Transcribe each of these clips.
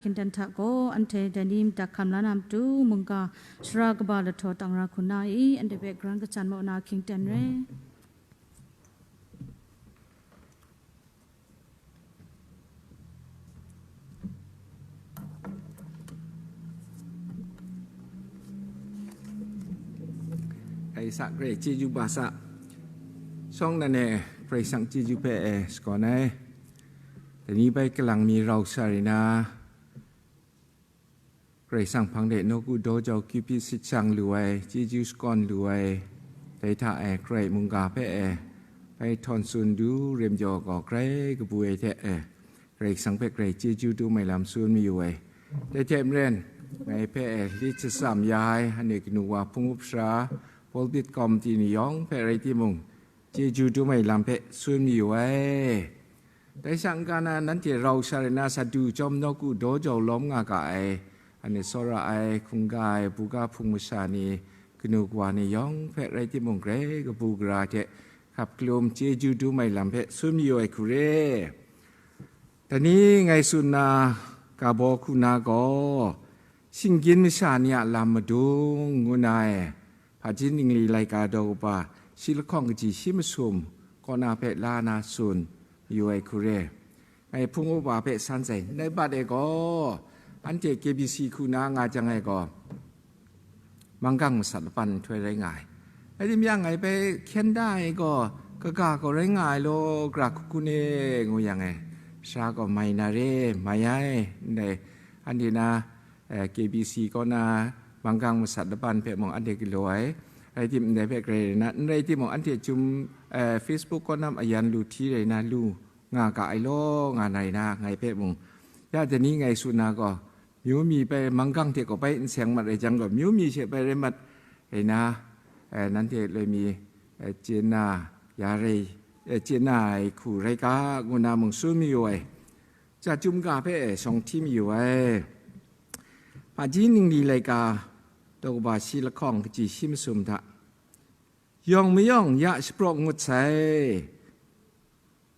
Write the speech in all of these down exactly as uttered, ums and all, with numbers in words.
Hkying ten hta gaw, anhte dai ni madat hkam la na matu, mungga sara kaba lahtaw tang ra hku na i, anhte hpe karan kachyan maw na hkying ten re. Ai sa, Karai chyeju ba sa. Shawng nan e, Karai Kasang chyeju hpe e shakawn ai. Dai ni bai kalang mi rau sa rai na, Karai Kasang hpang de nawku daw jau kyu pyi sit shang lu ai, chyeju shakawn lu ai, dai hta e Karai mungga hpe e bai htawn tsun du rem jaw gaw, grai kabu ai hte e, Karai Kasang hpe grai chyeju dum ai lam tsun mayu ai. Dai hte maren, ngai hpe e lit shatsam ya ai, anhte kanu wa hpung up sara, pulpit kawmti ni yawng hpe rai timung, chyeju dum ai lam hpe tsun mayu ai. Dai sha n-ga na nanhte rau sha rai na, sa du chyawm nawku daw jau lawm nga ga ai, anhte tsawra ai, hkungga ai, buga hpung masha ni, kanu kawa ni yawng hpe rai timung, grai kabu gara hte hkap kalum chyeju dum ai lam hpe tsun mayu ai hku re. Dai ni ngai tsun na ga baw hku na gaw, shinggyim masha ni a lam madung ngu na e, hpaji ningli laika daw kaba shi lahkawng kaji shi masum kaw na hpe la na tsun mayu ai hku re. Ngai hpung uwa hpe san sai, ndai bat e gaw, anhte K B C hku na nga jang ai gaw, manggang masat laban nhtoi rai nga ai. Rai timung, ngai hpe hkyen da ai gaw, kaga gaw rai nga ai law, gara hku hku ne, ngu yang e, sara gaw mai na re, mai ai, ndai, anhte na, eh, K B C kaw na manggang masat laban hpe mung anhte galaw ai, rai tim, ndai hpe grai rai na, n rai timung, anhte chyum, eh, Facebook kaw na ayan lu hti rai na lu nga ga ai law, nga na rai na, ngai hpe mung, ya dai ni ngai tsun na gaw, myu mi bai manggang hte gaw bai n seng mat rai jang gaw, myu mi she bai rai mat rai na, eh, nanhte loi mi, eh, chye na, ya rai, eh, chye na ai hku rai ga, ngu na mung tsun mayu ai. Chyum ga hpe shawng hti mayu ai. Hpaji ningli laika daw kaba shi lahkawng kaji shi masum hta, yawng mayawng ya shapraw ngut sai,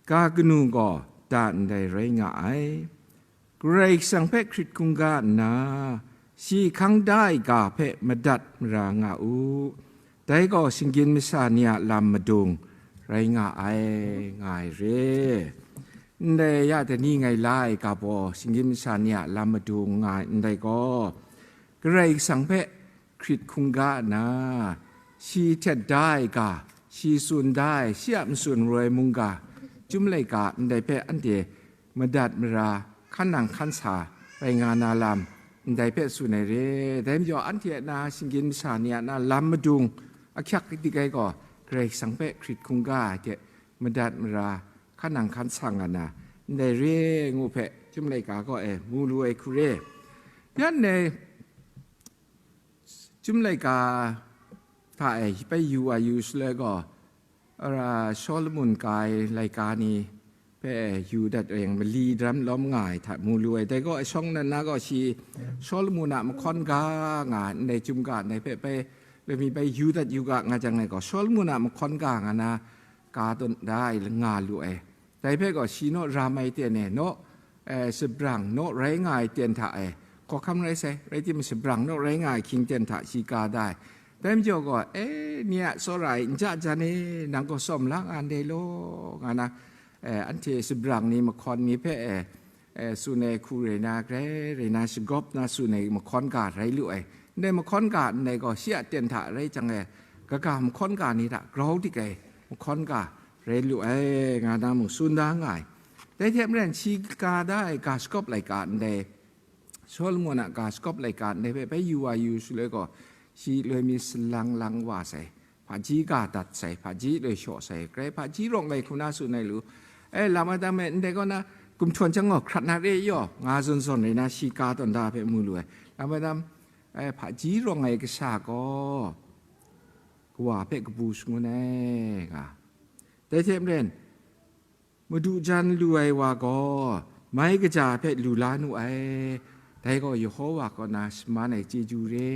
ga kanu gaw da ndai rai nga ai. Karai Kasang hpe hkrit hkungga nna, shi hkang da ai ga hpe madat mara nga u. Dai gaw shinggyim masha ni a lam madung rai nga ai, nga ai re. Ndai ya dai ni ngai la ai ga baw, shinggyim masha ni a lam madung nga ai ndai gaw, Karai Kasang hpe hkrit hkungga nna, shi htet da ai ga, shi tsun da ai, shi a matsun roi mungga, chyum laika ndai hpe anhte madat mara, hkan nang hkan sa rai nga na lam, ndai hpe tsun ai re. Dai majaw, anhte a na shinggyim masha ni a na lam madung ahkyak dik ai gaw, Karai Kasang hpe hkrit hkungga ai hte madat mara, hkan nang hkan sa nga na, ndai re ngu hpe, chyum laika gaw e mu lu ai hku re. Yan e, chyum laika hta e bai yu wa yu shaloi gaw, ara Solomon ka ai laika ni hpe yu dat yang mali daram lawm nga ai hta mu lu ai. Dai gaw shawng nan na gaw shi Solomon a mahkawn ga nga, ndai chyum ga ndai hpe bai, lami bai yu dat yu ga nga jang ai gaw, Solomon a mahkawn ga nga na ka tawn da ai nga lu ai. Dai hpe gaw shi naw ram ai ten e, naw, eh, shabrang, naw rai nga ai ten hta e, hkawhkam rai sai, rai timung, shabrang naw rai nga ai hkying ten hta shi ka da ai. Dai majaw gaw, eh, ni a tsawra ai, n ja jan e, nang gaw tsawm la nga ndai law, nga na, eh, anhte shabrang ni, mahkawn ni hpe, eh, eh, tsun ai hku rai na, grai rai na, shagawp na tsun ai mahkawn ga rai lu ai. Ndai mahkawn ga ndai gaw, shi a ten hta rai jang e, kaga mahkawn ga ni hta grau dik ai mahkawn ga rai lu ai, nga na mung tsun da nga ai. Dai hte maren, shi ka da ai ga shagawp laika ndai, Solomon a ga shagawp laika ndai hpe bai yu wa yu shaloi gaw, shi loi mi salang lang wa sai, hpaji ga dat sai, hpaji loi shaw sai, grai hpaji rawng ai hku na tsun ai lu, e, lam ai tam e, ndai kaw na, gumhtawn chyang gaw hkrat na re yaw, nga zawn zawn rai na, shi ka tawn da hpe mu lu ai. Lam ai tam, e, hpaji rawng ai kasha gaw, kawa hpe kabu shangun ai, nga. Dai hte maren, madu jan lu ai wa gaw, mai kaja hpe lu la nu ai, dai gaw Yehowa kaw na shaman ai chyeju re,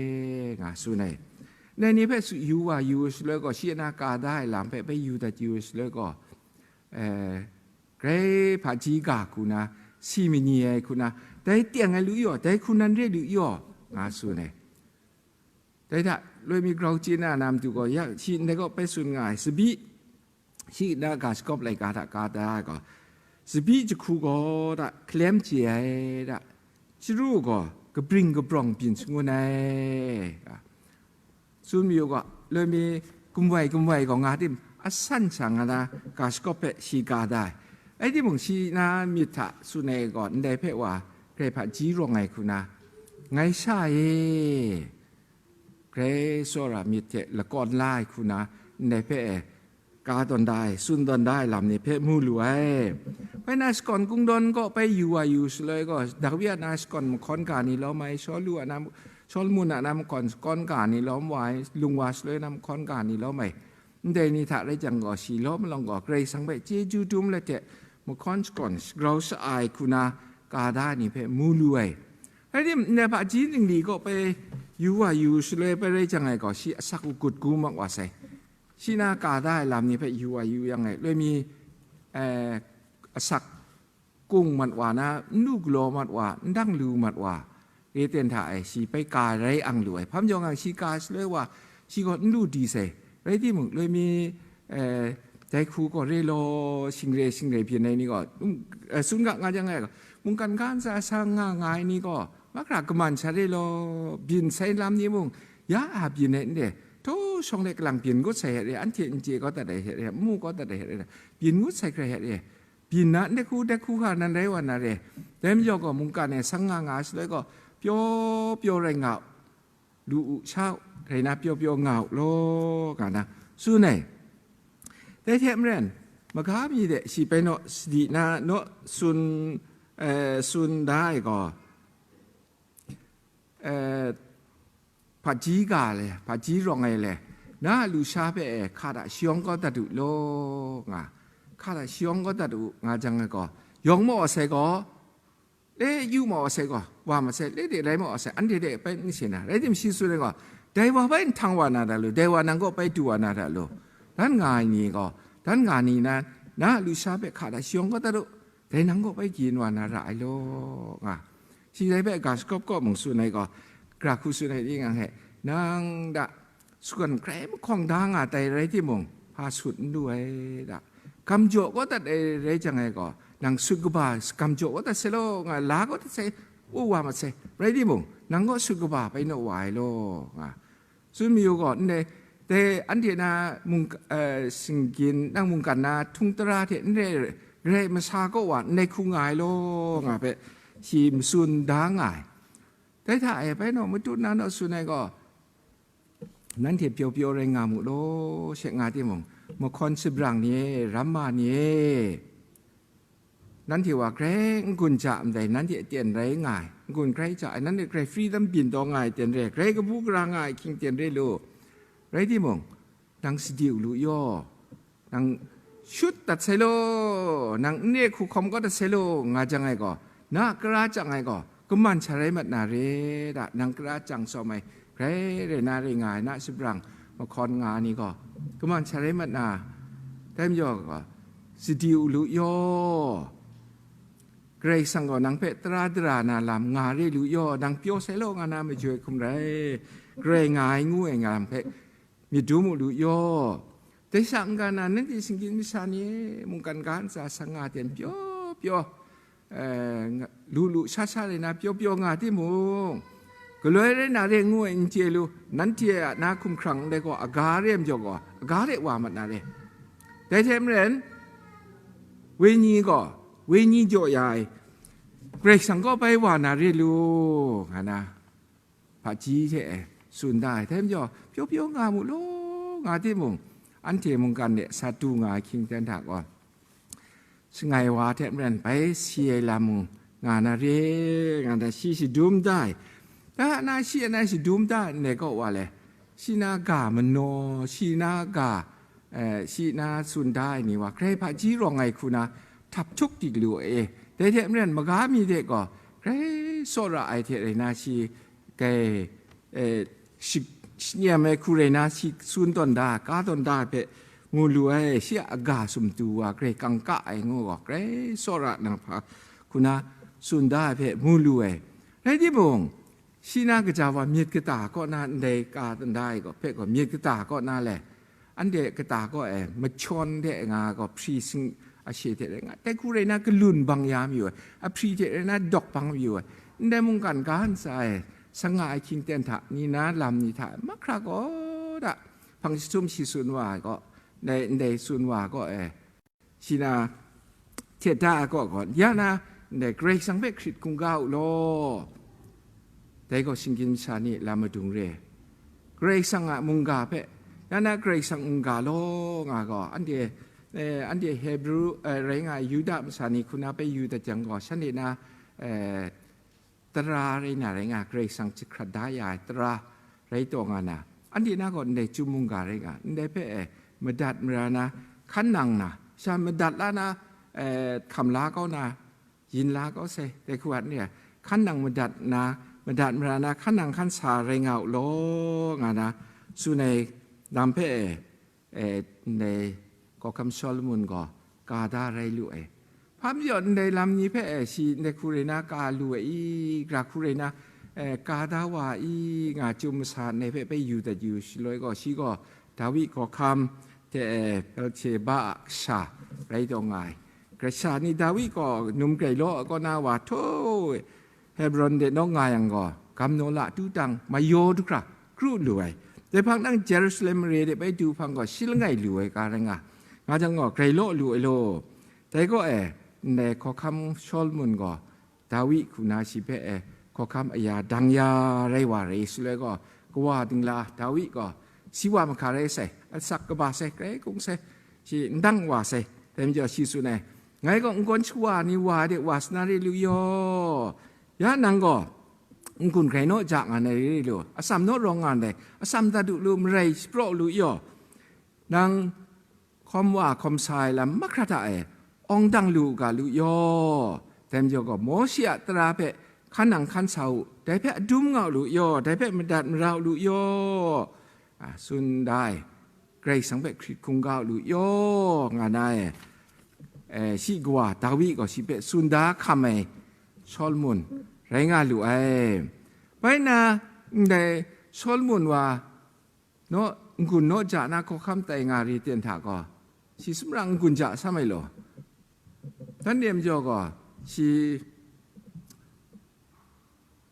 nga tsun ai. Ndai ni hpe su yu wa yu ai shaloi gaw, shi a na ka da ai lam hpe bai yu dat yu ai shaloi gaw, eh, grai hpaji ga hku na, si mani ai hku na, dai teng ai lu yaw, dai hku nan re lu yaw, nga tsun ai. Dai hta, loi mi grau chye na na matu gaw, ya, shi ndai kaw bai tsun nga ai, tsabyi, shi na ga shakawp laika hta ka da ai gaw, tsabyi jahku gaw da, hkalem chye ai da, chyaru gaw kabring kabrawng byin shangun ai, a, tsun mayu gaw, loi mi gumwai gumwai gaw nga tim, asan sha nga na ga shakawp hpe shi ka da ai. Rai timung, shi na myit hta tsun ai gaw, ndai hpe wa grai hpaji rawng ai hku na, ngai sha e, grai tsawra myit hte lakawn la ai hku na, ndai hpe e, ka tawn da ai, tsun tawn da ai lam ni hpe mu lu ai. Bai na shakawn kungdawn kaw bai yu wa yu shaloi gaw, Dawi a na shakawn mahkawn ga ni lawm ai, Shawlu a na, Shawlmun a na mahkawn shakawn ga ni lawm wa ai, lung wa shaloi na mahkawn ga ni lawm ai, ndai ni hta rai jang gaw, shi lawm alawng gaw, Karai Kasang hpe chyeju dum let hte, mahkawn shakawn shagrau sha ai hku na, ka da ai ni hpe mu lu ai. Rai tim, ndai hpaji ningli kaw bai yu wa yu shaloi bai rai jang ai gaw, shi asak agut gu mak wa sai. Shi na ka da ai lam ni hpe yu wa yu yang e, loi mi, eh, asak kung mat wa na, n lu galaw mat wa, n dang lu mat wa, re ten hta e, shi bai ka rai ang lu ai. Hpam jawng ang shi ka shaloi wa, shi gaw n lu di sai. Rai timung, loi mi, eh, dai hku gaw re law, shingre shingre byin ai ni gaw, um, eh, tsun ga nga jang ai gaw, mungkan ga ntsa sa nga nga ai ni gaw, mahkra kaman sha re law, byin sai lam ni mung, ya a byin ai n re, htaw shawng let kalang byin ngut sai hte re, anhte n chye kau dat ai hte re, n mu kau dat ai hte re, byin ngut sai hkrai hte re, byin na, ndai hku, dai hku hka nan rai wa na re. Dai majaw gaw, mungkan e sang nga nga ai shaloi gaw, pyaw pyaw rai nga u, lu u, sha u, rai na pyaw pyaw nga u law, nga na tsun ai. Dai hte maren, maga mi de shi bai naw sadi na naw tsun, eh, tsun da ai gaw, eh, hpaji ga le, hpaji rawng ai le, na a lusha hpe e hka hta shayawng kau dat u law, nga, hka hta shayawng kau dat u, nga jang ai gaw, yawng maw sai gaw, le yu maw sai gaw, wa masai, le de rai maw sai, anhte de bai n shana, rai tim shi tsun ai gaw, dai wa bai nhtang wa na da lu, dai wa nang kaw bai du wa na da lu, dan nga ai ni gaw, dan nga ni na, na a lusha hpe hka hta shayawng kau dat u, dai nang kaw bai gyin wa na ra ai law, nga. Shi dai hpe ga shakawp kaw mung tsun ai gaw, gara hku tsun ai ni ngang hte, nang da, sut grai mahkawng da nga tai rai timung, hpa sut n lu ai da. Gam jaw kau dat ai rai jang ai gaw, nang sut kaba gam jaw kau dat sai law, nga, la kau dat sai, u wa mat sai, rai timung, nang gaw sut kaba bai naw wa ai law, nga. Tsun mayu gaw, ndai, dai anhte na mung, eh, shinggyin, nang mungkan na htung tara hte n rai, rai masa kaw wa, ndai hku nga ai law, nga hpe shi matsun da nga ai. Dai hta e, bai naw, matut na naw tsun ai gaw, nanhte pyaw pyaw rai nga mu law, she nga timung, mahkawn sabrang ni e, ramma ni e, nanhte wa grai n-gun ja ndai, nanhte aten rai nga ai, n-gun grai ja ai, nanhte grai freedom byin taw nga ai ten re, grai kabu gara nga ai hkying ten re lu. Rai timung, nang sadi u lu yaw, nang shut dat sai law, nang n re hku hkawm kau dat sai law, nga jang ai gaw, na a kara chyang ai gaw, kaman sha rai mat na re da, nang kara chyang tsawm ai, grai rai na rai nga ai, na sabrang mahkawn nga ai ni gaw, kaman sha rai mat na, dai majaw gaw, sadi u lu yaw, Karai Kasang gaw nang hpe tara dara na lam nga re lu yaw, nang pyaw sai law nga na majoi hkum rai, Karai nga ai ngu ai nga lam hpe myit dum u lu yaw. Dai sha n-ga na nanhte shinggyin masha ni e, mungkan ga ntsa sang nga ten pyaw pyaw, eh, nga, lu lu sha sha rai na pyaw pyaw nga timung, galoi rai na re ngu ai n chye lu, nanhte a na hkumhkrang ndai gaw aga re ai majaw gaw, aga re wa mat na re. Dai hte maren, wenyi gaw, wenyi jaw ya ai, Karai Kasang kaw bai wa na re lu, nga na, hpaji hte e tsun da ai. Dai majaw, pyaw pyaw nga mu law, nga timung, anhte mungkan de sa du nga ai hkying ten hta gaw, shangai wa hte maren bai si ai lam mung nga na re, nga na shi shadum da ai. Da na shi a na shadum da ai ndai kaw wa le, shi na ga manaw, shi na ga, eh, shi na tsun da ai ni wa, grai hpaji rawng ai hku na, htap htuk di lu e. Dai hte maren, maga mi de gaw, grai tsawra ai hte rai na shi, grai, eh, shi-, shanyam ai hku rai na shi tsun tawn da, ka tawn da ai hpe mu lu ai, shi a aga sumtu wa grai kangka ai ngu gaw, grai tsawra nang hpa hku na tsun da ai hpe mu lu ai. Rai timung, shi na kaja wa myit kata kaw na ndai ka tanda ai gaw, hpe gaw myit kata kaw na le, anhte kata kaw e machawn de nga gaw hpri sing ashe hte rai nga, tai hku rai na kalun bang ya mayu ai, ahpri hte rai na dawk bang mayu ai, ndai mungkan ga ntsa e, sanga ahkying ten hta ni na lam ni hta mahkra gaw da, hpang jahtum shi tsun wa ai gaw, ndai, ndai tsun wa ai gaw e, shi na htet da ai kaw gaw, ya na, ndai Karai Kasang hpe hkrit hkungga u law, dai gaw shinggyim masha ni lam madung re. Karai Kasang a mungga hpe, ya na Karai Kasang mungga law nga gaw, anhte, eh, anhte Hebru, eh, rai nga ai Yuda masha ni hku na hpe yu dat jang gaw, shanhte na, eh, tara rai na rai nga, Karai Kasang jahkrat da ya ai tara rai taw nga na, anhte na gaw ndai chyum mungga rai nga, ndai hpe e madat mara na, hkan nang na, sha madat la na, eh, hkam la kau na, yin la kau sai, dai hku wat ni a, hkan nang madat na, madat mara na, hkan nang hkan sa rai nga u law, nga na, tsun ai lam hpe e, e, ndai Hkawhkam Solomon gaw ka da rai lu ai. Hpa majaw ndai lam ni hpe, e, shi ndai hku rai na ka lu ai i, gara hku rai na, e, ka da wa ai i, nga chyum masa ndai hpe bai yu dat yu shaloi gaw, shi gaw Dawi hkawhkam hte, e, Bathsheba a kasha rai taw nga ai. Kasha ni Dawi gaw num grai law ai kaw na wa htaw e, Hebron de nawng nga yang gaw, gamnaw la tu tang mayaw du hkra kru lu ai. Dai hpang nang Jerusalem mare de bai du hpang gaw, shi langai lu ai ga rai nga, nga jang gaw, grai law lu ai law. Dai gaw e, ndai hkawhkam Solomon gaw, Dawi hku na shi hpe e, hkawhkam aya dang ya rai wa rai shaloi gaw, kawa dingla Dawi gaw, si wa mahka rai sai, asak kaba sai, grai kung sai, shi n dang wa sai, dai majaw shi tsun ai, ngai gaw n-gawn shawa ni wa de wa sa na re lu yaw, ya nang gaw n-gun grai naw ja nga na re lu, atsam naw rawng nga ndai, atsam dat u lu, marai shapraw lu yaw, nang hkawm wa hkawm sa ai lam mahkra hta e awng dang lu u ga lu yaw, dai majaw gaw Mawshe a tara hpe hkan nang hkan sa u, dai hpe adum nga u lu yaw, dai hpe madat mara u lu yaw, a, tsun da ai, Karai Kasang hpe hkrit hkungga u lu yaw, nga na e, e, shi kawa Dawi gaw shi hpe tsun da hkam ai Solomon rai nga lu ai. Bai na, ndai Solomon wa naw, n-gun naw ja na hkawhkam tai nga re ten hta gaw, shi sumrang n-gun ja sam ai law, dan de majaw gaw, shi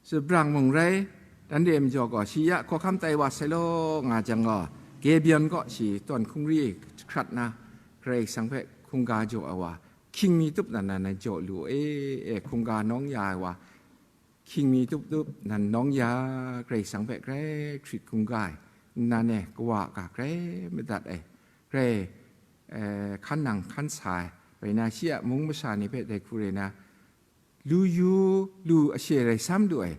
Sabrang mung rai, dan de majaw gaw, shi ya hkawhkam tai wa sai law nga jang gaw, Gibeon kaw shi tawn hkungri jahkrat na, Karai Kasang hpe hkungga jaw ai wa, hkying mi tup nan nan jaw lu e, e, hkungga nawng ya ai wa, hkying mi tup tup nan nawng ya, Karai Kasang hpe grai hkrit hkungga ai, nnan e kawa a ga grai madat ai, grai, e, hkan nang hkan sa ai, rai na, shi a mung masha ni hpe dai hku rai na, lu yu, lu ashe rai sam lu ai.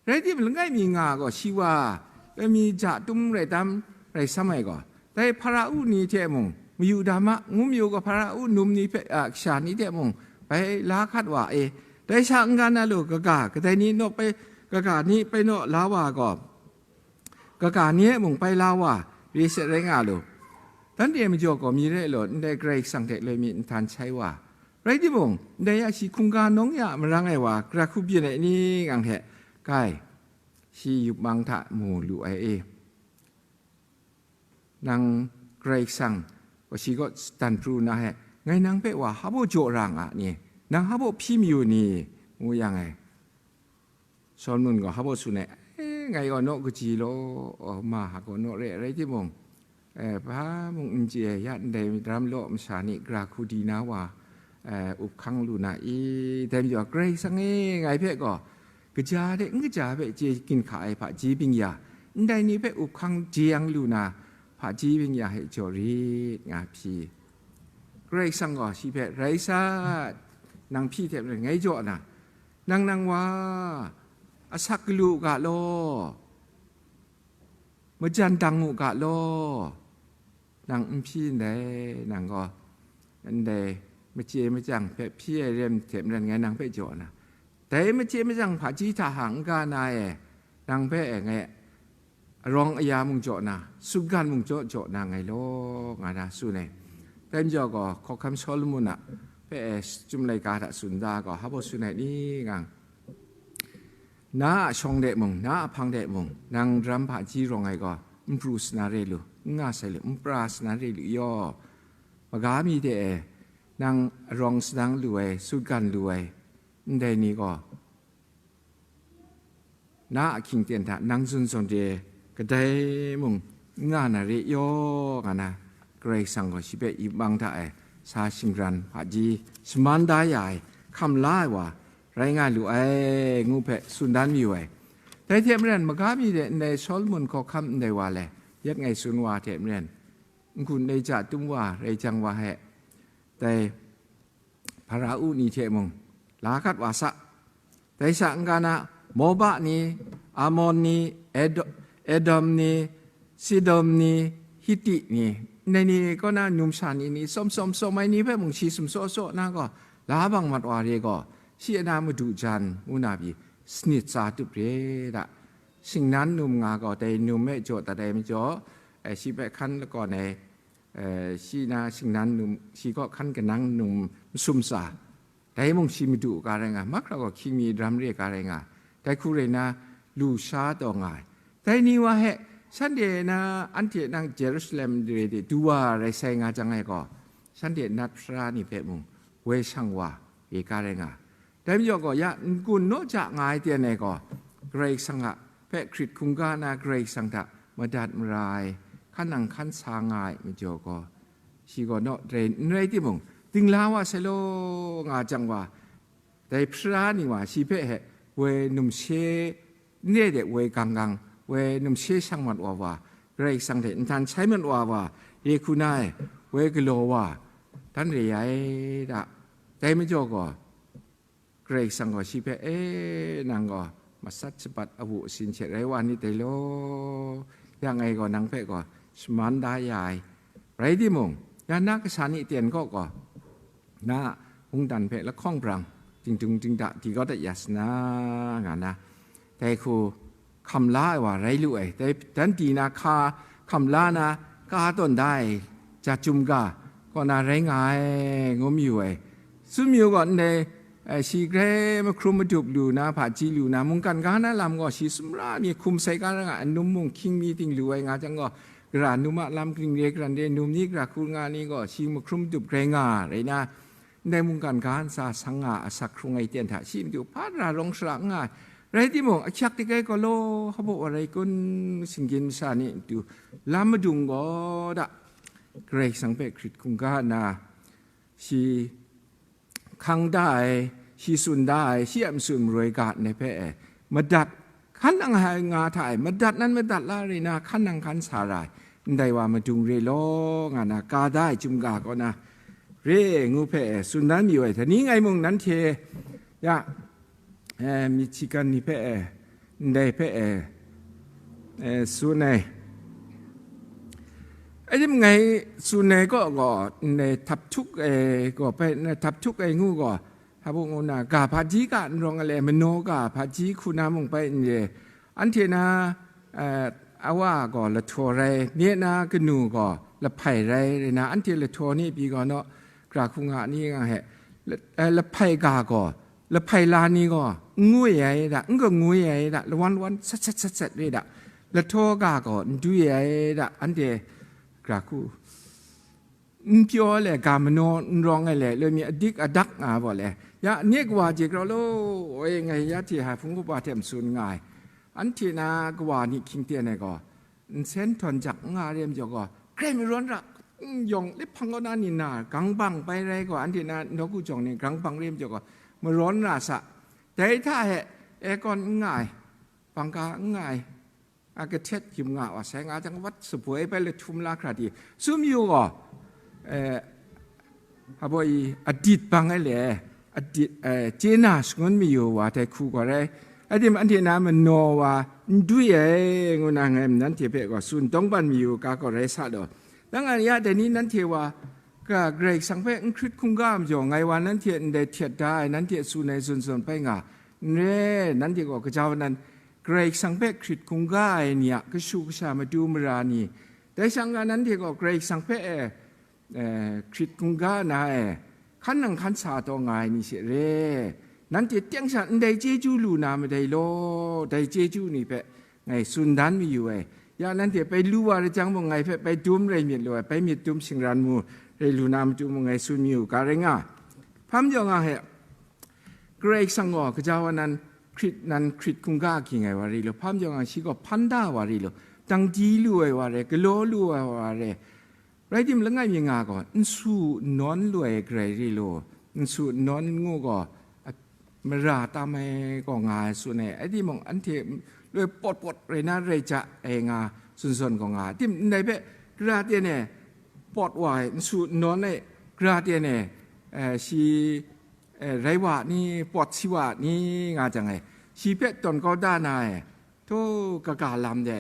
Rai timung, langai mi nga gaw, shi wa, rai mi ja tum rai tam rai sam ai gaw, dai Hpara-u ni hte mung, mayu da ma, ngu mayu gaw Hpara-u num ni hpe, a, kasha ni hte mung, bai la hkat wa e. Dai sha n-ga na lu, kaga, kadai ni naw bai, kaga ni bai naw la wa gaw, kaga ni e mung bai la wa, re sat rai nga lu. Dan de majaw gaw, mi rai law, ndai Karai Kasang hte loi mi nhtan shai wa, rai timung, ndai ya shi hkungga nawng ya marang ai wa, gara hku byin ai ni, ngang hte, kai, shi yup mang hta mu lu ai e. Nang Karai Kasang gaw shi kaw dan pru na he, ngai nang hpe wa hpa baw jaw ra nga ni? Nang hpa baw hpyi mayu ni? Ngu yang e, Solomon gaw hpa baw tsun ai, "E, ngai gaw naw kaji law, ma gaw naw re, rai timung, e, hpa mung n chye, ya ndai daram law masha ni gara hku di na wa, e, up hkang lu na i? Dai majaw, Karai Kasang e, ngai hpe gaw, kaja de n kaja hpe chye ginhka ai hpaji bing ya, ndai ni hpe up hkang jeyang lu na hpaji bing ya he jaw rit," nga hpyi. Karai Kasang gaw shi hpe, "Rai sa, nang hpyi hte maren ngai jaw na, nang nang wa, asak galu u ga law, majan dang u ga law, nang n hpyi ndai, nang gaw ndai machye machyang hpe hpyi ai rem hte maren ngai nang hpe jaw na, dai machye machyang hpaji hta hang n ga na e, nang hpe e ngai arawng aya mung jaw na, sutgan mung jaw jaw na ngai law," nga na tsun ai. Dai majaw gaw, hkawhkam Solomon a e, Chyum laika hta tsun da gaw, hpa baw tsun ai ni ngang, na a shawng de mung, na a hpang de mung, nang daram hpaji rawng ai gaw, n pru sa na re lu, n nga sai lu, n pra sa na re lu yaw, maga mi de e, nang arawng sadang lu ai, sutgan lu ai, ndai ni gaw, na a hkying ten hta nang zun zawn de kadai mung n nga na re yaw, nga na, Karai Kasang gaw shi hpe yip mang hta e sa shingran hpaji shaman da ya ai, hkam la ai wa rai nga lu ai, ngu hpe tsun dan mayu ai. Dai hte maren, maga mi de ndai Solomon hkawhkam ndai wa le, yet ngai tsun wa hte maren, n-gun n-ei ja tum wa rai jang wa he, dai Hparau ni hte mung la gat wa sa. Dai sha n-ga na, Moba ni, Amon ni, Edo-, Edom ni, Sidom ni, Hiti ni, ndai ni kaw na numsha ni, ni tsawm tsawm tsawm ai ni hpe mung shi sumsaw saw na gaw, la bang mat wa re gaw, shi a na madu jan ngu na pyi, sanit tsa tup re da. Shingnan num nga gaw, dai num e jaw dat ai majaw, eh, shi hpe hkan lakawn ai, eh, shi na shingnan num, shi kaw hkan kanang num masum tsa, dai mung shi madu ga rai nga, mahkra gaw hkying mi daram re ga rai nga, dai hku rai na, lu sha taw nga ai. Dai ni wa he, shanhte na, anhte nang Jerusalem re de du wa rai sai nga jang ai gaw, shanhte nat hpara ni hpe mung woi shang wa re ga rai nga. Dai majaw gaw, ya n-gun naw ja nga ai ten e gaw, Karai Kasang a hpe hkrit hkungga na Karai Kasang hta madat mara ai, hkan nang hkan sa nga ai majaw gaw, shi gaw naw dai n rai timung, dingla wa sai law nga jang wa, dai hpara ni wa shi hpe he woi numshe n re de woi gang gang, woi numshe shang mat wa wa, Karai Kasang hte nhtan shai mat wa wa, re hku na ai, woi galaw wa, dan re ya e da. Dai majaw gaw, Karai Kasang gaw shi hpe, "E, nang gaw masat shabat awu asin hte rai wa nit dai law, yang ngai gaw nang hpe gaw shaman da ya ai. Rai timung, ya na kasa ni ten kaw gaw, na mungdan hpe lahkawng brang, dingdung dingda di kau dat ya sana," nga na, dai hku hkam la ai wa rai lu ai. Dai dan di na hka hkam la na, ka tawn da ai ja chyum ga kaw na rai nga ai, ngu mayu ai. Tsun mayu gaw, ndai, eh, shi grai mahkrum madup lu na, hpaji lu na, mungkan ga na lam gaw, shi sumra mi hkum sai ga ra nga, num mung hkying mi ting lu ai nga jang gaw, gara num a lam, kaning re, garan re, num ni, gara hku nga ni gaw, shi mahkrum madup grai nga rai na, ndai mungkan ga ntsa sang nga asak hkrung ai ten hta shi matu hpa ra rawng shara n nga ai. Rai timung, ahkyak dik ai gaw law, hpa baw wa rai kun, shinggyim masha ni matu lam madung gaw da, Karai Kasang hpe hkrit hkungga nna, shi hkang da ai, shi tsun da ai, shi a matsun maroi ga ndai hpe e, madat, hkan nang hai nga hta e, madat nan madat la re na, hkan nang hkan sa ra ai, ndai wa madung re law, nga na, ka da ai chyum ga kaw na, re ngu hpe e, tsun dan mayu ai, dai ni ngai mung nanhte, ya, eh, Michigan ni hpe e, ndai hpe e, eh, tsun ai. Adim ngai tsun ai gaw, gaw, ndai htap htuk ai gaw, bai, htap htuk ai ngu gaw, hpa bung ngu na, ga hpaji ga n rawng ai le, manaw ga hpaji hku na mung bai n re, anhte na, eh, awa gaw lahtaw rai, nye na kanu gaw lahpai rai, rai na, anhte lahtaw ni pyi gaw naw, gara hku nga ni nga he, la-, eh, lahpai ga gaw, lahpai la ni gaw, n ngwi ai da, n kangwi ai da, lawan lawan, sat sat sat sat re da, lahtaw ga gaw, n dwi ai da, anhte gara hku, n pyaw le, ga manaw n rawng ai le, loi mi adik adak nga ai baw le, ya, nye kawa je grau law, oi, ngai ya hte hai hpung hpuba hte matsun nga ai, anhte na kawa ni hkying ten ai gaw, nsen htawn jak n nga re majaw gaw, grai marawn ra, n yawng lip hpang kaw na ni na, gang bang bai rai gaw, anhte na nawku jawng ni gang bang re majaw gaw, marawn ra sa. Dai hta he, aircon n nga ai, bangka n nga ai, a kahtet hkyim nga wa sai nga jang, wat saboi bai lahtum la hkra di, tsun mayu gaw, eh, hpa baw i, adit bang ai le, adit, eh, chye na shangun mayu wa dai hku gaw rai, adim anhte na manaw wa n dwi ai, ngu na ngai nanhte hpe gaw tsun dawng ban mayu ga gaw rai sa law. Nang a ya dai ni nanhte wa, ga Karai Kasang hpe n hkrit hkungga majaw, ngai wa nanhte ndai htet da ai, nanhte tsun ai zun zun bai nga, n re, nanhte gaw gaja wa nan, Karai Kasang hpe hkrit hkungga ai ni a kashu kasha matu mara ni, dai sha nga nanhte gaw Karai Kasang hpe e, eh, hkrit hkungga na e, hkan nang hkan sa taw nga ai ni she re, nanhte teng sha ndai chyeju lu na madai law, dai chyeju ni hpe ngai tsun dan mayu ai. Ya nanhte bai lu wa rai jang mung, ngai hpe bai dum rai myit lu ai, bai myit dum shingran mu rai lu na matu mung ngai tsun mayu ga rai nga. Hpam jaw nga he, Karai Kasang gaw gaja wa nan hkrit, nan hkrit hkungga ging ai wa ri law, hpam jaw nga shi gaw hpan da wa ri law, dang di lu ai wa re, galaw lu ai wa re, rai tim, langai mi nga gaw, n su n nawn lu ai garai ri law, n su n nawn n ngu gaw, a, mara tam ai gaw nga ai tsun ai, rai timung, anhte loi pawt pawt rai na rai ja ai nga tsun zawn gaw nga ai. Tim ndai hpe, gara ten e pawt wa ai, n su n nawn ai, gara ten e, eh, shi, eh, rai wa ni, pawt si wa ni, nga jang e, shi hpe tawn kau da na ai, htaw kaga lam de,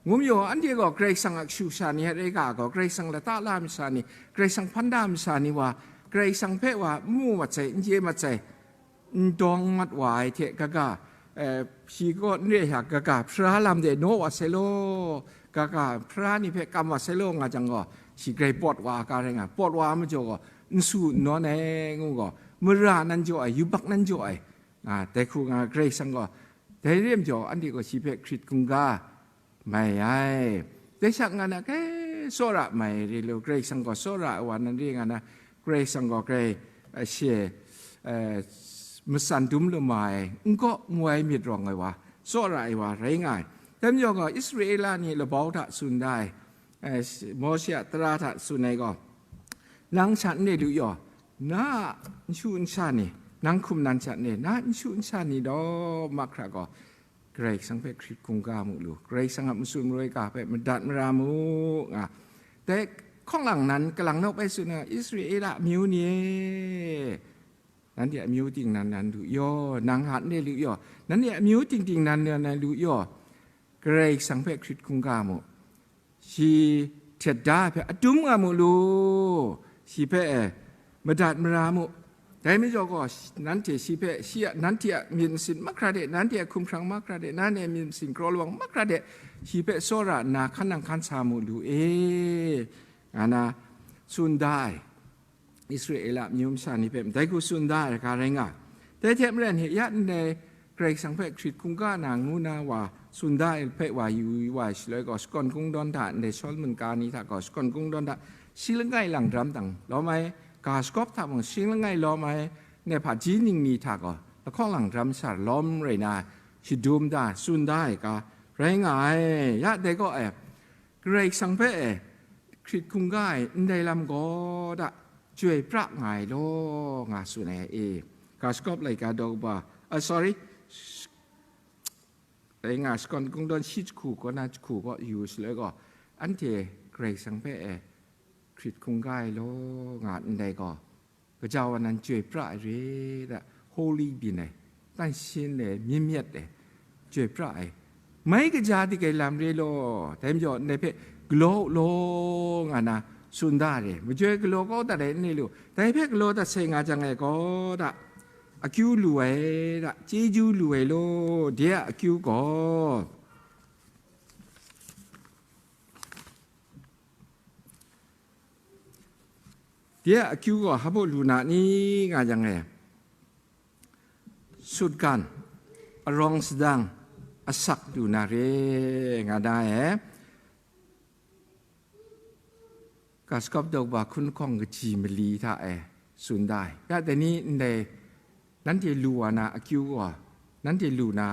ngu mayu, anhte gaw Karai Kasang a kashu kasha ni hte rai ga gaw, Karai Kasang lata la ai masha ni, Karai Kasang hpan da ai masha ni wa, Karai Kasang hpe wa n mu mat sai, n chye mat sai, n dawng mat wa ai hte kaga, eh, shi kaw n re hta kaga hpara lam de naw wa sai law, kaga hpara ni hpe kam wa sai law nga jang gaw, shi grai pawt wa ai ga rai nga, pawt wa ai majaw gaw, n su n nawn ai ngu gaw, mara nan jaw ai, yubak nan jaw ai, a, dai hku nga Karai Kasang gaw, dai re ai majaw, anhte gaw shi hpe hkrit hkungga mai ai. Dai sha nga na, kai tsawra mai re law, Karai Kasang gaw tsawra ai wa nan re nga na, Karai Kasang gaw grai, eh, she, eh, matsan dum lama ai, n kaw ngu ai myit rawng ai wa, tsawra ai wa rai nga ai. Dai majaw gaw, Israela ni labau hta tsun da ai, eh, Mawshe a tara hta tsun ai gaw, nang sha n re lu yaw, na a nshu nsha ni, nang hkum nan sha n re, na a nshu nsha ni daw mahkra gaw, Karai Kasang hpe hkrit hkungga mu lu, Karai Kasang a matsun maroi ga hpe madat mara mu, nga. Dai hkawng lang nan kalang nawk bai tsun ai, Israela amyu ni e, nanhte amyu ting nan nan lu yaw, nang hta n re lu yaw, nanhte amyu ting ting nan nan lu yaw, Karai Kasang hpe hkrit hkungga mu. Shi htet da ai hpe adum nga mu lu, shi hpe, eh, madat mara mu. Dai majaw gaw, nanhte shi hpe, shi a, nanhte a myit masin mahkra de, nanhte a hkumhkrang mahkra de, nanhte a myit masin kraw lawang mahkra de, shi hpe tsawra nna hkan nang hkan sa mu lu e, nga na tsun da ai. Israela amyu masha ni hpe ndai hku tsun da ai ga rai nga ai. Dai hte maren, ya ndai Karai Kasang hpe hkrit hkungga na ngu na wa tsun da ai hpe wa yu wa ai shaloi gaw, shakawn kungdawn hta ndai Solomon ka ni hta gaw, shakawn kungdawn hta shi langai lang daram dang lawm ai, ga shagawp hta mung shi langai lawm ai, ndai hpaji ningli hta gaw lahkawng lang daram sar lawm rai na shadum da, tsun da ai ga rai nga ai. Ya dai gaw, e, Karai Kasang hpe, e, hkrit hkungga ai ndai lam gaw da, chyoi pra nga ai law, nga tsun ai, e, ga shagawp laika daw kaba, a, sorry, dai nga shakawn kungdawn shi jahku kaw na jahku kaw yu shaloi gaw, anhte Karai Kasang hpe, e, hkrit hkungga ai law, nga ndai gaw, gaja wa nan chyoi pra ai re da, holy byin ai, သန့်ရှင်း ai, myit myit ai, chyoi pra ai, mai kaja dik ai lam re law, dai majaw ndai hpe galaw u law, nga na tsun da re, majoi galaw kau dat ai n re lu, dai hpe galaw dat sai nga jang ai gaw da, akyu lu ai da, chyeju lu ai law, de a akyu gaw, de a akyu gaw hpa lu na ni, nga jang e, sutgan, arawng sadang, asak lu na re, nga da e. Ga shagawp daw kaba hkun lahkawng kaji mali hta e tsun da ai. Ya dai ni ndai, nanhte lu wa na akyu gaw, nanhte lu na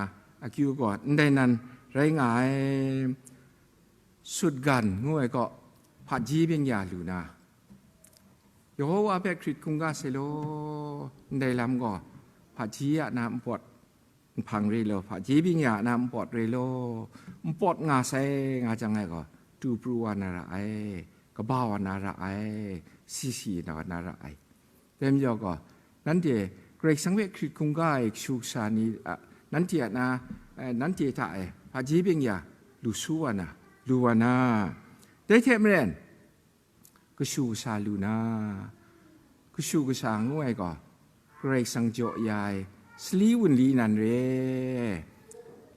akyu gaw, ndai nan rai nga ai, sutgan ngu ai gaw, hpaji byeng-ya lu na, Yehowa hpe hkrit hkungga sai law, ndai lam gaw, hpaji a na npawt nhpang re law, hpaji byeng-ya a na npawt re law, npawt nga sai nga jang ai gaw, tu pru wa na ra ai, kaba wa na ra ai, si si na wa na ra ai. Dai majaw gaw, nanhte Karai Kasang hpe hkrit hkungga ai kashu kasha ni, a, nanhte a na, eh, nanhte hta e hpaji byeng-ya lu su wa na, lu wa na, dai hte maren, kashu kasha lu na, kashu kasha ngu ai gaw, Karai Kasang jaw ya ai sali wunli nan re.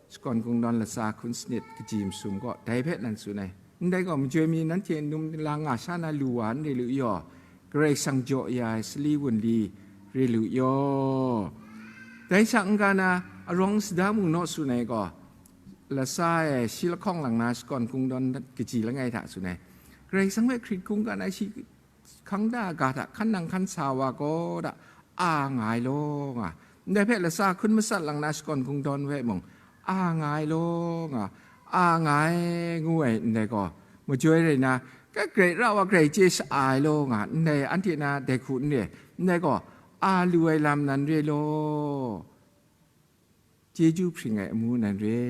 Shakawn kungdawn latsa hkun sanit kaji masum gaw dai hpe nan tsun ai. Ndai gaw, majoi mi nanhte num nlang nga sha na lu wa n re lu yaw, Karai Kasang jaw ya ai sali wunli re lu yaw. Dai sha n-ga na arawng sada mung naw tsun ai gaw, lasa e shi lahkawng lang na shakawn kungdawn kaji langai hta tsun ai. Karai Kasang hpe hkrit hkungga na shi hkang da ga hta hkan nang hkan sa wa gaw da, a nga ai law nga. Ndai hpe lasa hkun matsat lang na shakawn kungdawn hpe mung, a nga ai law nga, a nga ai ngu ai ndai gaw, majoi rai na, kai grai ra wa grai chye sha ai law nga, ndai anhte na dai hku n re, ndai gaw, a lu ai lam nan re law, chyeju hpring ai amu nan re,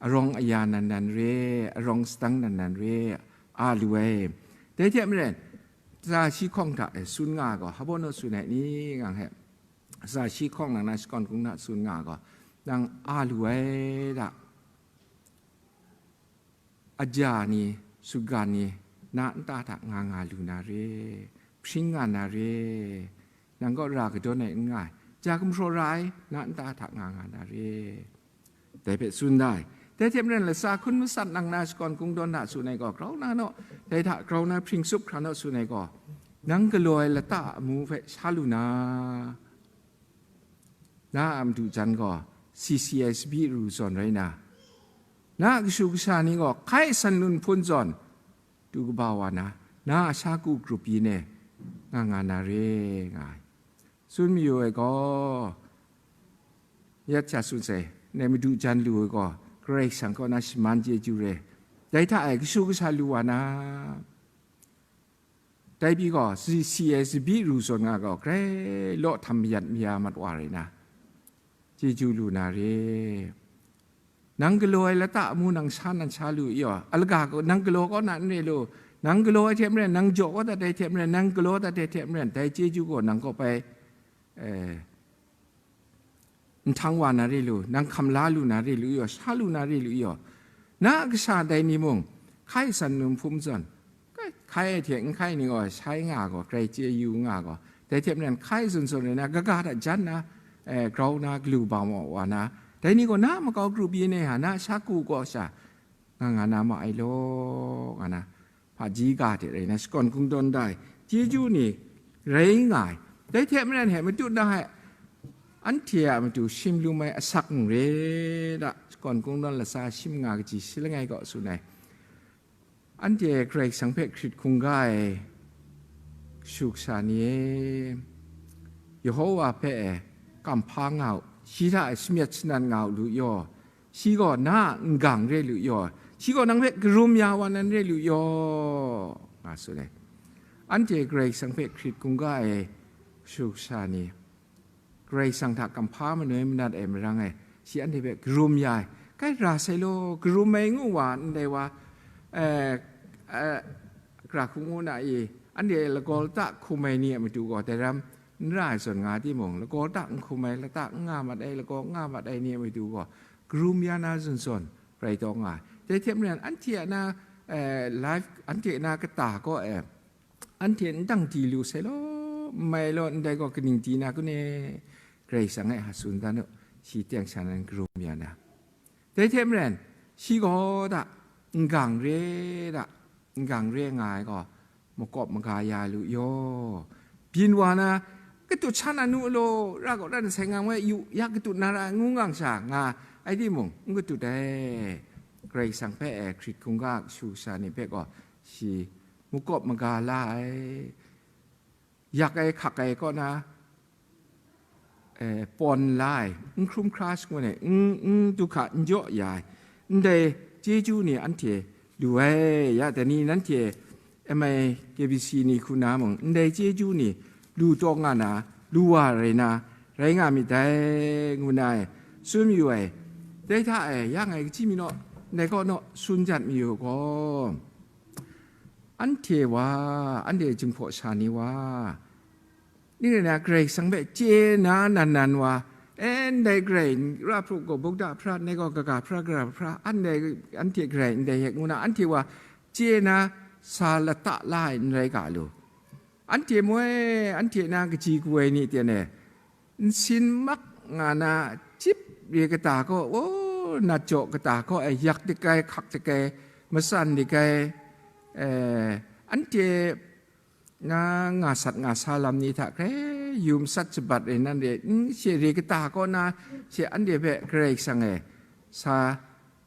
arawng aya nan nan re, arawng sadang nan nan re, a lu ai. Dai hte maren, sa shi hkawng hta e tsun nga ai gaw, hpa baw naw tsun ai ni, ngang hpe, sa shi hkawng lang na shakawn hkung hta tsun nga ai gaw, nang a lu ai da. Aja ni, sutgan ni, na nta hta nga nga lu na re, hpring nga na re, nang kaw ra kadawn ai n nga ai, ja gumhpraw ra ai, na nta hta nga nga na re. Dai hpe tsun da ai. Dai hte maren, lasa hkun matsat nang na shakawn kungdawn hta tsun ai gaw, grau na naw, dai hta grau na hpring tsup hkra naw tsun ai gaw, nang galaw ai lata a amu hpe sha lu na, na a madu jan gaw, C C S B ru zawn rai na, na a kashu kasha ni gaw hkai san lun hpun zawn, tu kaba wa na, na a sha ku grup yin e nga nga na re nga ai. Tsun mayu ai gaw, yat sha tsun sai, nai madu jan lu ai gaw, Karai Kasang kaw na shaman chyeju re. Dai hta e kashu kasha lu wa na, dai pyi gaw, si, si ai tsabyi ru zawn nga gaw, grai law htam mayat maya mat wa rai na, chyeju lu na re. Nang galaw ai lata amu nang sha nan sha lu yaw, alaga gaw, nang galaw kaw na n re lu, nang galaw ai hte maren, nang jaw kaw dat ai hte maren, nang galaw dat ai hte maren, dai chyeju gaw nang kaw bai, eh, nhtang wa na re lu, nang hkam la lu na re lu yaw, sha lu na re lu yaw, na a kasha dai ni mung, hkai san lun hpum zawn, hkai, hkai ai hte n hkai ni gaw, shai nga gaw, grai chye yu nga gaw, dai hte maren hkai zawn zawn rai na, kaga hta jan na, eh, grau na, galu bau wa na, dai ni gaw na a makau grup yin e ha, na a sha ku kaw sha, nga nga na ma ai law, nga na, hpaji ga hte rai na, shakawn kungdawn da ai chyeju ni rai nga ai. Dai hte maren he matut na he, anhte a matu shim lum ai asak n re da, shakawn kungdawn lasa shi manga kaji shi langai kaw tsun ai. Anhte Karai Kasang hpe hkrit hkungga ai kashu kasha ni e, Yehowa hpe e kamhpa nga u, shi hta e sumyet sanat nga u lu yaw, shi gaw na a n-gang re lu yaw, shi gaw nang hpe karum ya wa nan re lu yaw, nga tsun ai. Anhte Karai Kasang hpe hkrit hkungga ai kashu kasha ni, Karai Kasang hta kamhpa manoi manat ai marang e, shi anhte hpe karum ya ai. Kai ra sai law, karum ai ngu wa, ndai wa, eh, eh, gara hku ngu na i, anhte lagaw lata hkum ai ni a matu gaw, dai ram n ra ai zawn nga timung, lagaw lata n hkum ai, lata n nga mat ai, lagaw n nga mat ai ni a matu gaw, karum ya na zawn zawn rai taw nga ai. Dai hte maren, anhte a na, eh, life, anhte a na kata kaw e, anhte n dang di lu sai law, n mai law, ndai gaw kaning di na kun e, Karai Kasang e ha tsun dan u, shi teng sha nan karum ya na. Dai hte maren, shi gaw da, n-gang re da, n-gang re nga ai gaw, makawp maga ya lu yaw. Byin wa na, katut sha na nu law, ra gaw ra na sai ngang wai yu, ya katut na ra ngu ngang sha nga, ai timung, n katut ai. Karai Kasang hpe e hkrit hkungga kashu kasha ni hpe gaw, shi makawp maga la ai, yak ai hkak ai kaw na, eh, pawn la ai, n hkrum hkra shangun ai, n, n du hka n jaw ya ai, ndai chyeju ni anhte lu ai, ya dai ni nanhte M I K B C ni hku na mung, ndai chyeju ni lu taw nga na, lu wa rai na, rai nga myit dai, ngu na ai, tsun mayu ai. Dai hta e, ya ngai kaji mi naw, ndai kaw naw, tsun jat mayu gaw, anhte wa, anhte Jinghpaw sha ni wa, ning rai na Karai Kasang hpe chye na nan nan wa, e, ndai Karai ra hpru gaw, bukda hpra, ndai gaw kaga hpra, gara hpra, ndai anhte Karai ndai hek ngu na, anhte wa chye na sa lata la ai n rai ga lu. Anhte moi, anhte na kaji kawai ni ten e, nsin mak nga na, chyip re kata kaw, o, nat jaw kata kaw, e, yak dik ai, hkak dik ai, matsan dik ai, e, anhte na nga sat nga sa lam ni hta hkrai yu matsat shabat rai nan re, n she re kata kaw na she anhte hpe Karai Kasang e sa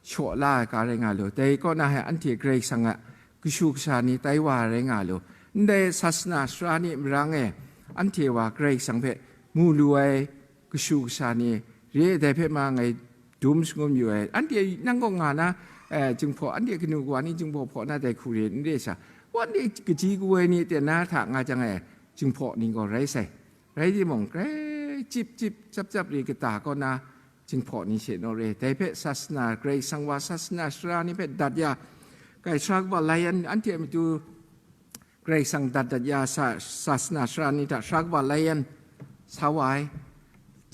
shaw la ai ga rai nga lu. Dai kaw na he anhte Karai Kasang a kashu kasha ni tai wa rai nga lu. Ndai sasana sara ni marang e anhte wa Karai Kasang hpe mu lu ai kashu kasha ni re ai, dai hpe ma ngai dum shangun yu ai. Anhte nang kaw nga na, eh, Jinghpaw, anhte kanu kawa ni Jinghpaw hpaw na dai hku re n re sha, wa anhte kaji kawoi ni ten na hta nga jang e, Jinghpaw ni gaw rai sai. Rai timung, grai chyip chyip chyap chyap re kata kaw na Jinghpaw ni she naw re. Dai hpe sasana, Karai Kasang wa sasana sara ni hpe dat ya, kai sara kaba lai yan anhte a matu Karai Kasang dat dat ya sa, sasana sara ni hta sara kaba lai yan sa wa ai.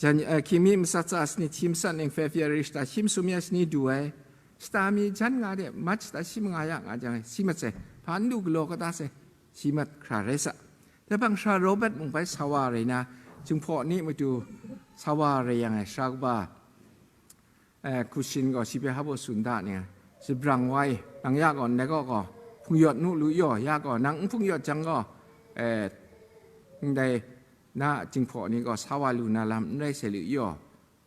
Jan, eh, hkying mi matsat tsa sanit shi matsat ning February shata shi masum ya shani du ai. Shata mi jan nga de, March shata shi manga ya nga jang, si mat sai. Hpa n lu galaw kata sai, si mat hkra rai sa. Dai hpang sara Robert mung bai sa wa rai na, Jinghpaw ni matu sa wa rai yang ai sara kaba, eh, Kusin gaw shi hpe hpa baw tsun da ni, shabrang wai, nang ya gaw ndai kaw gaw hpung yawt nu lu yaw, ya gaw nang n hpung yawt jang gaw, eh, ndai na Jinghpaw ni gaw sa wa lu na lam n rai sai lu yaw,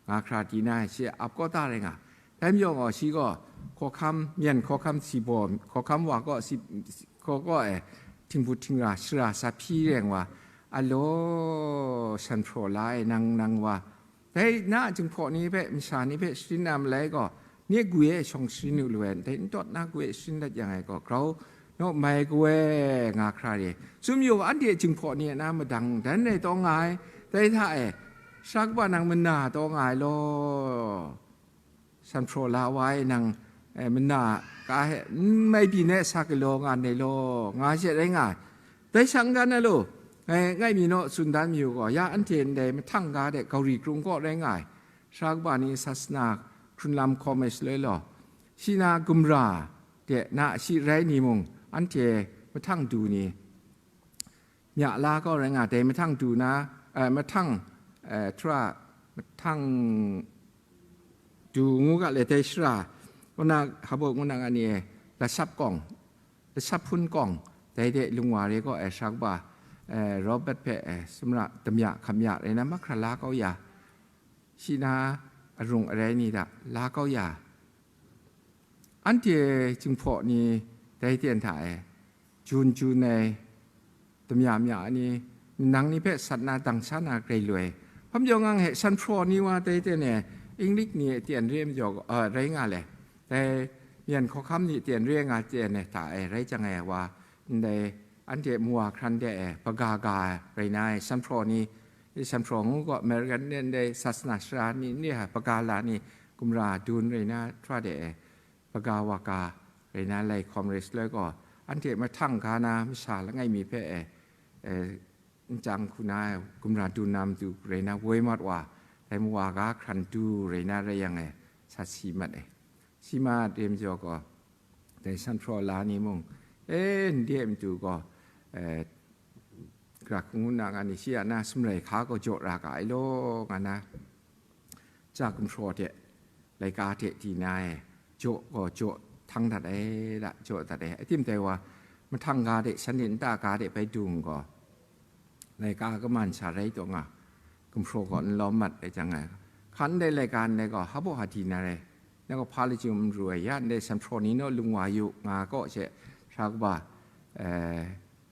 nga hkra di na ai, shi ap kaw ta rai nga. Dai majaw gaw shi gaw hkawhkam, myen hkawhkam, si baw hkawhkam wa kaw, si, kaw kaw e, htingbut htingra, shara sa hpyi reng wa, alo, san hpraw la ai nang, nang wa, dai na a Jinghpaw ni hpe, masha ni hpe sharin na malai gaw, nye gwi e shawng sharin u lu ai, dai n tawt na gwi e sharin dat yang ai gaw, grau naw mai gaw e nga hkra re. Tsun mayu, anhte Jinghpaw ni a na madang dan rai taw nga ai, dai hta e, sara kaba nang mana taw nga ai law, san hpraw la wa ai nang, eh, mana ka he, n mai byin e sa galaw nga ndai law, nga she rai nga ai. Dai shang ga na lu, eh, ngai mi naw tsun dan mayu gaw, ya anhte ndai mahtang ga de Gauri krung kaw rai nga ai, sara kaba ni sasana hkrun lam hkawm ai shaloi law, shi na gumra de na shi rai ni mung, anhte mahtang du ni, mya la kaw rai nga, dai mahtang du na, eh, mahtang, eh, htra, mahtang du ngu ga le, dai shara, kaw na, hpa baw ngu na nga ni, lasap kawng, lasap hpun kawng, dai de lungwa re kaw ai sara kaba, eh, Robert hpe, eh, sumra damya hkamya rai na mahkra la kau ya, shi na arung arai ni hta la kau ya, anhte Jinghpaw ni dai ten hta e, jun jun ai, damya mya ai ni, nang ni hpe sat na dang sha na grai lu ai. Hpa majaw ngang he san hpraw ni wa dai ten e, English ni a ten re ai majaw, a, rai nga le. Dai myen hkawhkam ni a ten re ai nga ten e hta e, rai jang e wa, ndai anhte mawa hkran de e, hpaga ga rai na ai, san hpraw ni, san hpraw ngu gaw, American ni ndai sasana sara ni, ni ha hpaga la ni, gumra dun rai na htra de e, hpaga wa ga rai na lai hkawm rai shaloi gaw, anhte mahtang ga na masha langai mi hpe e, e, nchyang hku na ai gumra dun na matu rai na woi mat wa, dai mawa ga hkran du rai na rai yang e, sa si mat e. Si mat re majaw gaw, dai san hpraw la ni mung, e, ndai matu gaw, e, gara hku ngu na nga ni, shi a na sumrai hka gaw jaw ra ga ai law, nga na, ja gumhpraw hte laika hte di na e, jaw gaw jaw htang dat ai, la jaw dat ai. Atim dai wa, mahtang ga de, shanhte nta ga de bai dung gaw, laika kaman sha rai taw nga, gumhpraw gaw n lawm mat ai jang ai. Hkan ndai laika ndai gaw, hpa baw ha di na rai, nang gaw hpa lachyum n ru ai, ya ndai san hpraw ni naw lung wa yu, nga kaw she, sara kaba, eh,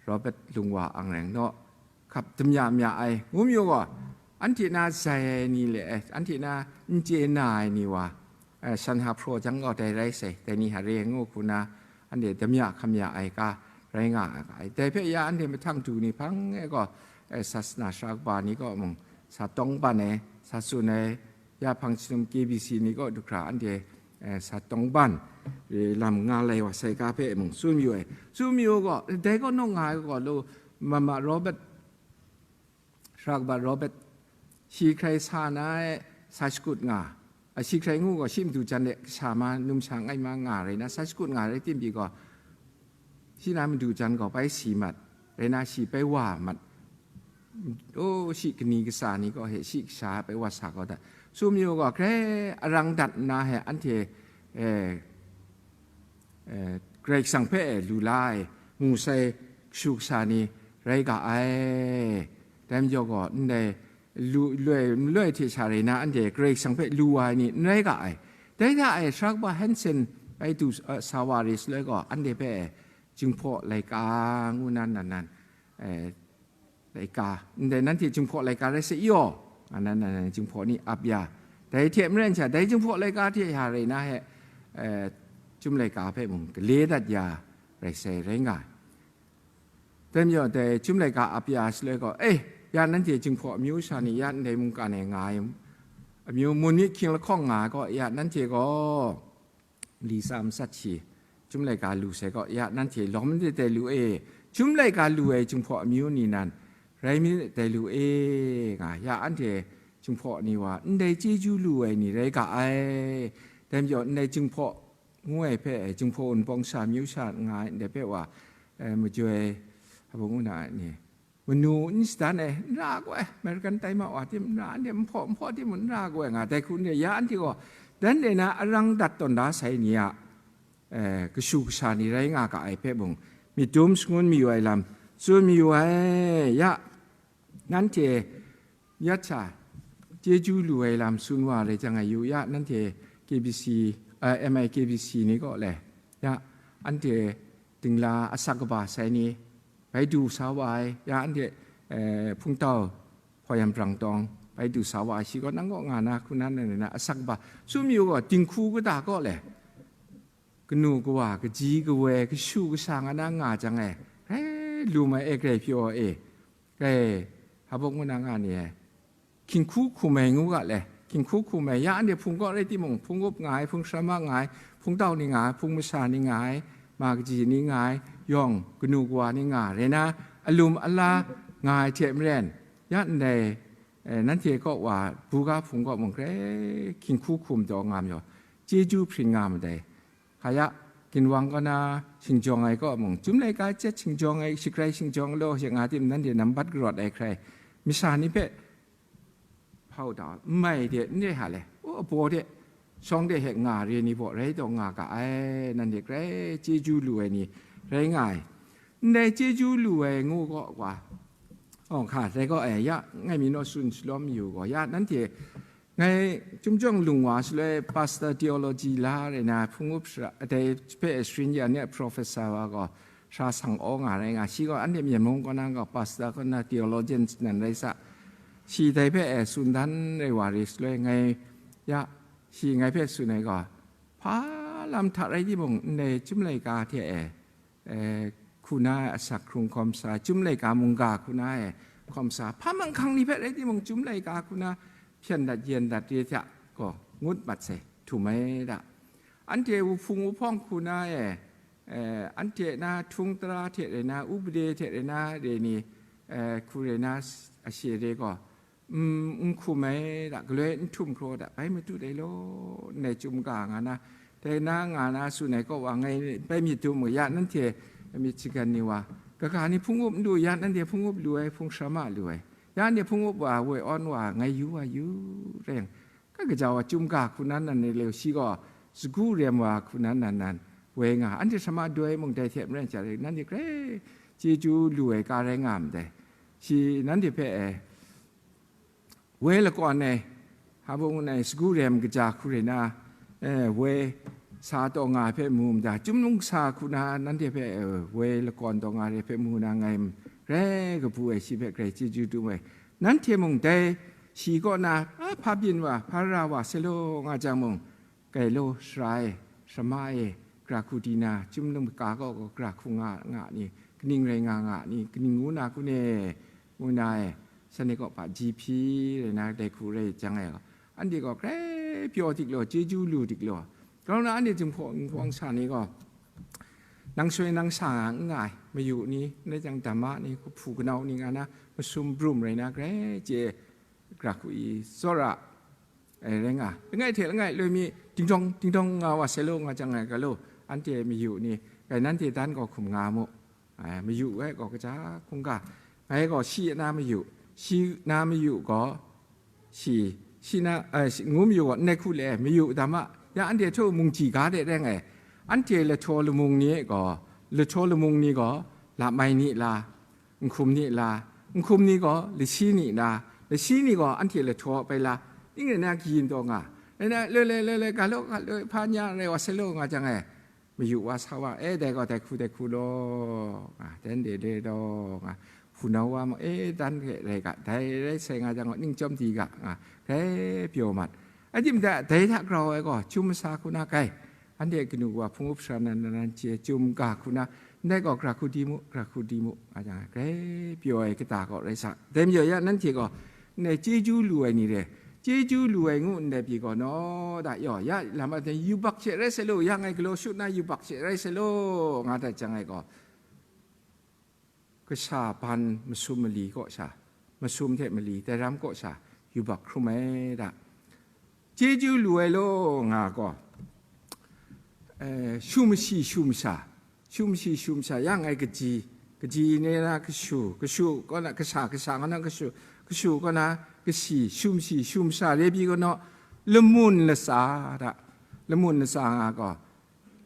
Robert lung wa ang reng naw, hkap damya mya ai, ngu mayu gaw, anhte na zai ai ni le, eh, anhte na n chye na ai ni wa, eh, san ha hpraw jang gaw dai rai sai, dai ni ha re ngu hku na, anhte damya hkamya ai ga rai nga ai. Dai hpe ya anhte mahtang du ni hpang e gaw, eh, sasana sara kaba ni kaw mung sa tawng ban ai, sa tsun ai, ya hpang chyinum K B C ni kaw du hkra anhte, eh, sa tawng ban, eh, lam nga lai wa sai ga hpe mung tsun mayu ai. Tsun mayu gaw, dai kaw naw nga ai gaw, lo, mama Robert, sara kaba Robert, shi hkrai sa na e, sa shakut nga, a, shi hkrai ngu gaw, shi madu jan de kasha ma, numsha ngai ma nga rai na, sa shakut nga rai tim pyi gaw, shi na madu jan gaw bai si mat, rai na shi bai wa mat, o, shi kani kasa ni gaw he shi kasha bai wa sa kau dat. Tsun mayu gaw, hkrai arang dat nna he anhte, eh, eh, Karai Kasang hpe lu la ai, mu sai kashu kasha ni, rai ga ai. Dai majaw gaw, ndai lu, loi, maloi hte sha rai na, anhte Karai Kasang hpe lu wa ai ni n rai ga ai. Dai hta e, sara kaba Hanson bai du, eh, sa wa re shaloi gaw, anhte hpe, eh, Jinghpaw laika ngu nan nan nan, eh, laika, ndai nanhte Jinghpaw laika rai sa i yaw, nga nan nan nan Jinghpaw ni ap ya. Dai hte maren sha, dai Jinghpaw laika hte sha rai na he, eh, Chyum laika hpe mung gale dat ya rai sai rai nga ai. Dai majaw, dai Chyum laika ap ya shaloi gaw, "E, ya nanhte Jinghpaw amyu sha ni, ya ndai mungkan e nga ai amyu, mun myit hkying lahkawng nga ai gaw, ya nanhte gaw li tsa masat shi, Chyum laika lu sai gaw, ya nanhte lawm myit dai lu e, Chyum laika lu ai Jinghpaw amyu ni nan, rai myit dai lu e," nga, ya anhte Jinghpaw ni wa, ndai chyeju lu ai ni rai ga ai. Dai majaw, ndai Jinghpaw ngu ai hpe, Jinghpaw Wunpawng sha, amyu sha nga ai ndai hpe wa, eh, majoi, hpa ngu na ai ni, manu n shadan ai, n ra gaw ai, American tai ma wa tim n ra, anhte nhpaw nhpaw tim n ra gaw ai nga, dai hku n re, ya anhte gaw, dan de na arang dat tawn da sai ni a, eh, kashu kasha ni rai nga ga ai hpe mung, myit dum shangun mayu ai lam, tsun mayu ai, ya, nanhte yat sha, chyeju lu ai lam tsun wa rai jang ai yu, ya, nanhte K B C, eh, M I K B C ni kaw le, ya, anhte dingla asak kaba sai ni, bai du sa wa ai, ya, anhte, eh, hpungtau hpaw yan brang tawng, bai du sa wa ai, shi gaw nang kaw nga na, hku nan na, na asak kaba, tsun mayu gaw, dinghku kata kaw le, kanu kawa, kaji kawe, kashu kasha nga na nga jang e, grai lu mai e, grai pyaw e, grai hpa ngu na nga ni e, hkying hku hkum ai ngu ga le, hkying hku hkum ai, ya anhte hpung kaw rai timung, hpung up nga ai, hpung shama nga ai, hpung tau ni nga ai, hpung masha ni nga ai, ma kaji ni nga ai, yawng kanu kawa ni nga ai, rai na, alum ala nga ai hte maren, ya ndai, eh, nanhte kaw wa, buga hpung kaw mung grai hkying hku hkum taw nga majaw, chyeju hpring nga madai. Hkaya, ginwang kaw na shingjawng ai kaw mung, Chyum laika chyet shingjawng ai, shagrai shingjawng law she nga tim, nanhte nambat karawt ai hkrai, masha ni hpe hpau da, n mai de, n re ha le, u abaw de, shawng de he nga re ni baw rai taw nga ga ai, nanhte grai chyeju lu ai ni rai nga ai. Ndai chyeju lu ai ngu gaw wa, awng hka, dai gaw, eh, ya, ngai mi naw tsun shalawm yu gaw, ya, nanhte, ngai Chyum jawng lung wa shaloi, pastor theology la rai na, hpung up sara, dai hpe sharin ya ni a professor wa gaw, sara sang aw nga rai nga, shi gaw anhte Myen mung kaw na gaw, pastor kaw na theologian nan rai sa, shi dai hpe, eh, tsun dan rai wa re shaloi, ngai, ya, shi ngai hpe tsun ai gaw, hpa lam hta rai timung, ndai Chyum laika hte, eh, eh, hku na ai asak hkrung hkawm sa, Chyum laika mungga hku na ai hkawm sa, hpa mung hkang ni hpe rai timung, Chyum laika hku na hpyen dat yen dat re hta gaw ngut mat sai, htum ai da. Anhte wuhpung wuhpawng hku na e, eh, anhte na htung tara hte rai na, upade hte rai na re ni, eh, hku rai na, ashe re gaw, mm, n hkum ai da, galoi n htum hkraw da, bai matut ai law, ndai Chyum ga nga na, dai na nga na tsun ai kaw wa, ngai bai myit dum ga, ya nanhte myit shagan ni wa, kaga ni hpung up n lu, ya nanhte hpung up lu ai, hpung shama lu ai, ya nanhte hpung up wa, woi awn wa, ngai yu wa yu rai yang, ka kaja wa Chyum ga hku nan nan ni le, shi gaw sagu rem wa hku nan nan nan, woi nga, anhte shama doi mung dai hte maren sha rai, nanhte grai chyeju lu ai ka rai nga ndai, shi nanhte hpe e, woi lakawn ai, hpa ngu na ai, sagu rem kaja hku rai na, eh, woi sa taw nga ai hpe mu mada, Chyum lung sa hku na nanhte hpe, eh, woi lakawn taw nga re hpe mu na, ngai rai kabu ai, shi hpe grai chyeju dum ai. Nanhte mung dai shi kaw na, a, hpa byin wa, hpa ra wa, se law nga jang mung, grai law, sara e, sara ma e, gara hku di na, Chyum laika kaw gaw gara hku nga, nga ni, kaning rai nga, nga ni, kaning ngu na hku ne, ngu na e, shanhte kaw hpa ji hpyi rai na, dai hku rai jang e, anhte gaw grai pyaw dik law, chyeju lu dik law, grau na anhte Jinghpaw Wunpawng sha ni gaw, nang soi nang sa nga n nga ai, mayu ni, ndai jang dama ni, hku hpu kanau ni nga na, masum brum rai na, grai chye, gara hku i tsawra, eh, rai nga, langai hte langai loi mi, dingdawng, dingdawng nga wa sai law, nga jang ai ga law, anhte mayu ni, rai nanhte dan gaw hkum nga mu, eh, mayu e gaw kaja hkungga, ngai gaw shi na mayu, shi na mayu gaw, shi, shi na, eh, shi, ngu mayu gaw, ndai hku le, mayu dama, ya anhte htaw mungji ga de rai ngai, anhte lahtaw lamung ni gaw, lahtaw lamung ni gaw, lamai ni la, Nhkum ni la, nhkum ni gaw lasi ni la, lasi ni gaw anhte lahtaw pai la, ning rai na kayin taw nga, rai na, loi loi loi loi, ga law, ga law, hpa nya rai wa sai law nga jang e, mayu wa sa wa, e, dai gaw dai hku dai hku law nga, dan de de law nga, hpunau wa mung, e, dan re rai ga, dai rai sai nga jang gaw, ning chyawm di ga nga, grai pyaw mat. A jim da, dai hta grau ai gaw, chyum masa hku na kai, anhte kanu wa hpung up sara nan nan nan chye, chyum ga hku na, ndai gaw, gara hku di mu, gara hku di mu, nga jang, grai pyaw ai kata gaw rai sa. Dai majaw ya nanhte gaw, ndai chyeju lu ai ni re, chyeju lu ai ngu ndai pyi gaw naw da, yaw, ya lam a, yubak she rai sai law, ya ngai galaw shut na yubak she rai sai law, nga dat jang ai gaw, kasha ban masum mali kaw sha, masum hte mali dai ram kaw sha, yubak hkrum ai da. Chyeju lu ai law nga gaw, eh, shu mashi shu masha, shu mashi shu masha, ya ngai kaji, kaji ni na kashu, kashu kaw na kasha, kasha kaw na kashu, kashu kaw na kasi, shu mashi shu masha re pyi kaw naw, lamun latsa da, lamun latsa nga gaw,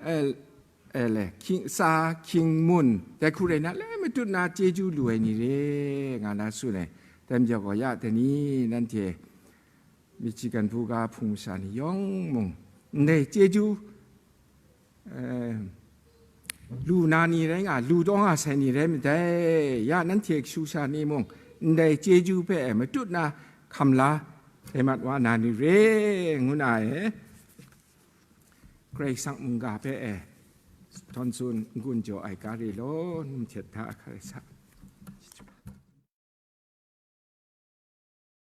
eh, eh, le, hkying, tsa, hkying, mun, dai hku rai na, le matut na chyeju lu ai ni re, nga na tsun ai. Dai majaw gaw, ya dai ni, nanhte Michigan buga hpung masha ni yawng mung, ndai chyeju, eh, lu na ni rai nga, lu taw nga sai ni rai madai, ya nanhte kashu sha ni mung, ndai chyeju hpe matut na hkam la ai mat wa na ni re, ngu na e. Karai Kasang mungga hpe e, htawn tsun n-gun jaw ai ga re law, num htet hta hkrai sa.